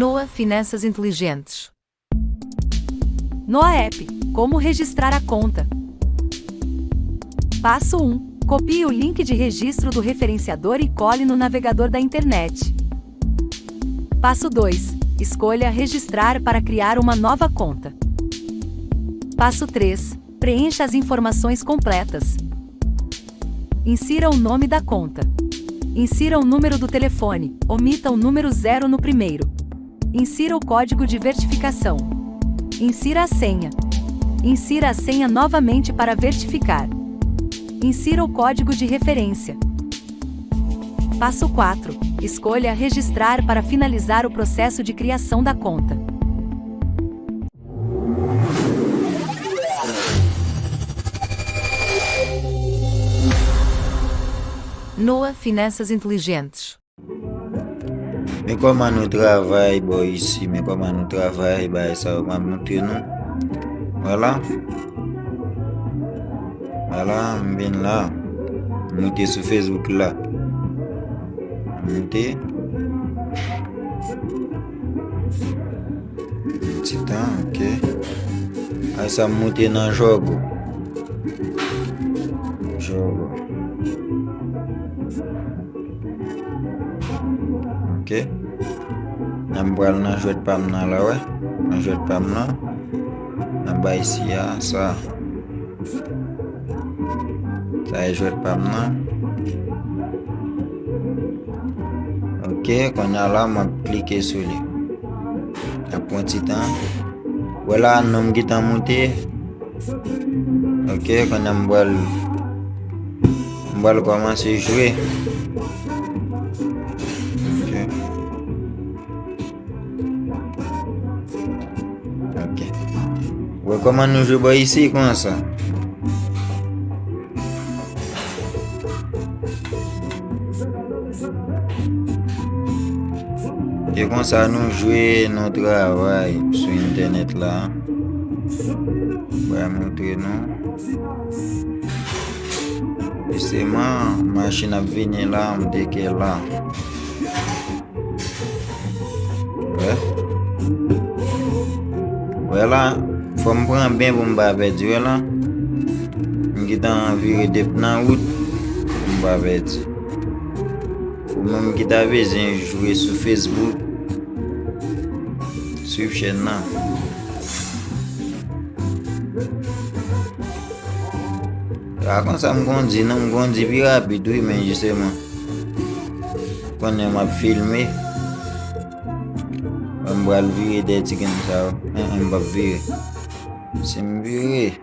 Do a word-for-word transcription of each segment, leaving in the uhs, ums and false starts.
Noah Finanças Inteligentes. Noah App, como registrar a conta? Passo um: copie o link de registro do referenciador e cole no navegador da internet. Passo dois: escolha registrar para criar uma nova conta. Passo três: preencha as informações completas. Insira o nome da conta. Insira o número do telefone, omita o número zero no primeiro. Insira o código de verificação. Insira a senha. Insira a senha novamente para verificar. Insira o código de referência. Passo quatro: escolha registrar para finalizar o processo de criação da conta. Noah Finanças Inteligentes. Men kòman nou travay bò isi, men kòman nou travay bagay sa yo m ap montre nou. Vwala. Vwala, m vin la. M moute sou Facebook la. M moute. Ti tan, ok. Ay sa m moute nan jògo. Jògo. Ok. Nan m pral nan jwèt pa m nan la, wè. Nan jwèt pa m nan. Nan bay si a, sa. Sa e jwèt pa m nan. Ok, kounye a la, m ap klike sou li. Ap pran ti tan. Wè la, non m gentan moute. Ok, kounye a m pral, m pral kòmanse jwe. Ok. Ok. Wè kòman nou jwe bò isi konsa. E konsa nou jwe, nou travay sou entènèt la. Mwen montre nou. Jisteman, machin ap vini la, m te ke la. Wè. Wè la, fò m pran ben pou m pa pèdi, wè la. M gentan vire depi nan wout pou m pa pèdi. Ou menm ki ta bezwen jwe sou Facebook, swiv chèn nan. A konsa m kondi, non, m kondi pi rapid, wi, men jisteman. Konnen m ap filme. Mwen m pral vire dèyè ti grenn sa yo. En, en, m p ap vire. Si m vire,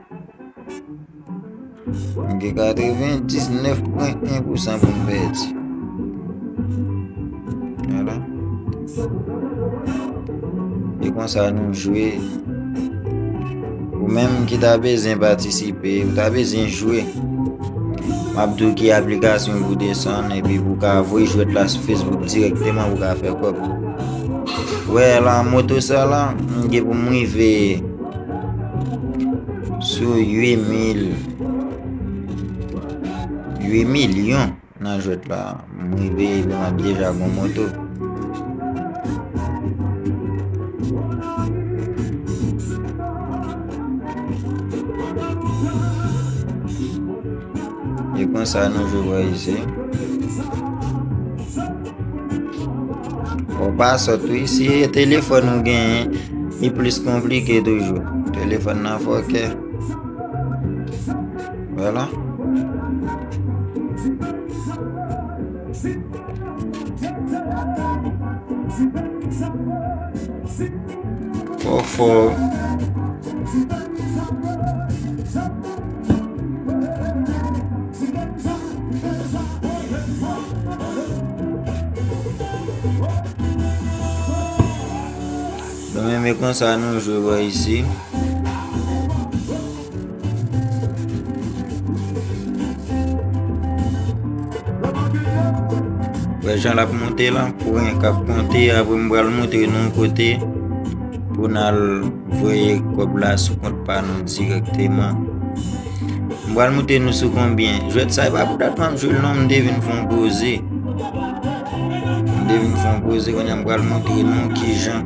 m gen katrevendiznèf pwen en pousan pou m pèdi. Vwala. E konsa nou jwe. Ou menm ki ta bezwen patisipe, ou ta bezwen jwe. M ap di w ki aplikasyon pou desann epi pou ka voye jwèt la sou Facebook dirèkteman pou ka fè kòb. Wè la, moto sa la, m gen pou m rive sou uit mil, uit milyon nan jwèt la. M rive epi m ap deja gon moto. E konsa nou jwe bò isi. Ou pa sòt wi, si e telefòn ou genyen, li plis konplike toujou. Telefòn nan fòkè. Vwala. Fò fò. Nou menm e konsa nou jwe bò isi. Wè jan l ap monte la, pwen k ap konte, apre m pral montre nou kote pou n al voye kòb la sou kont pa nou dirèkteman. M pral montre nou sou konbyen. Jwèt sa, e pa pou dat m ap jwe l non, m te vin fè yon poze. M Te vin fè yon poze, kounye a m pral montre nou kijan.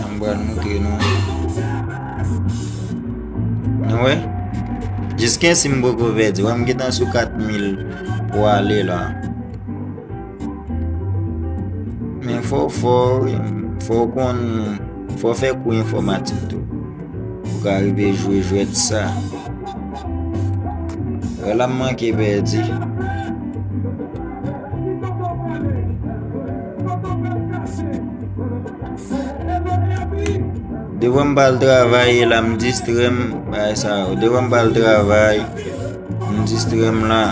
M pral montre nou. Nou wè? Jis kensi m poko pèdi. Wè, m gentan sou kat mil pou ale la. Men fò, fò, fò w konn, fò w fè kou enfòmatik tou. Ou ka rive jwe jwèt sa. Wè la m manke pèdi. Devan m pral travay la, m distrè m, bagay sa yo. Devan m pral travay, m distrè m la.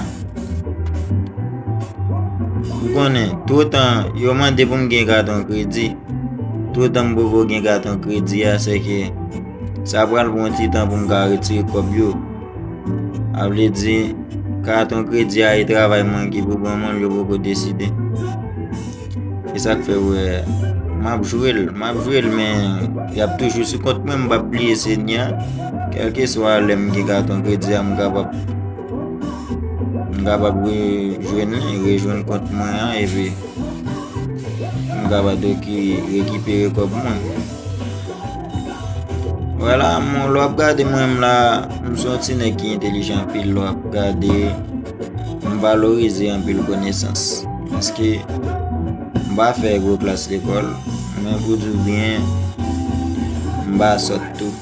Ou konnen, toutan yo mande pou m gen katon kredi, toutan m poko gen katon kredi a, se ke sa pral pran ti tan pou m ka retire kòb yo. A vle di, katon kredi a e travay mwen ki pou ban mwen l, yo poko deside. E sa k fè w wè m ap jwe l, m ap jwe l, men y ap toujou sou kont mwen, m p ap bliye Senyè a. Kèlkeswa lè m gen katon kredi a, m kapab, m kapab rejwenn li, rejwenn kont mwen an, epi m kapab reki-, rekipere kòb mwen. Vwala, mon, lè w ap gade mwen menm la, m se yon ti nèg ki entelijan anpil. Lè w ap gade, m valorize anpil konesans. Paske m pa fè gwo klas lekòl, men pou di w byen, m pa sòt tou.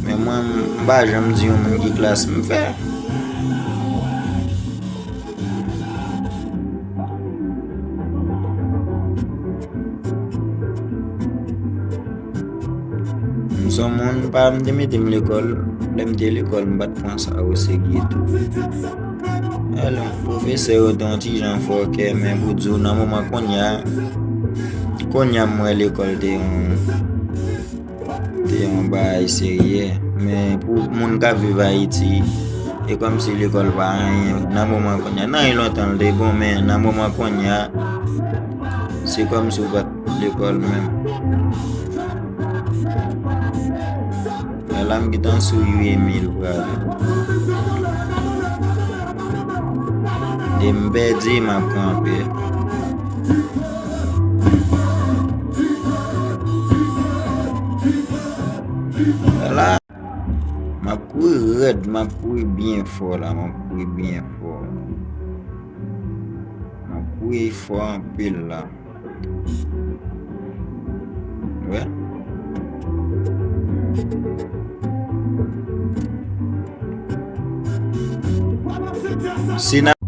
Men mwen, m pa janm di yon moun ki klas m fè. M se yon moun, pa m te mete m lekòl, lè m te lekòl, m pa t pran sa oserye tou. Alò, pwofesè yo te yon ti jan fòkè, men pou di w nan moman kounye a, kounye a m wè lekòl te yon, te yon bagay serye. Men pou moun k ap viv Ayiti, e kòmsi lekòl pa anyen nan moman kounye a. Nan yon lontan l te bon, men nan moman kounye a, se kòmsi w pa t lekòl menm. Wè la m gentan sou uit mil prale. E m pèdi, m ap kanpe. Wè la, m ap kouri rèd, m ap kouri byen fò la, m ap kouri byen fò. M ap kouri fò anpil la. Wè. Si n ap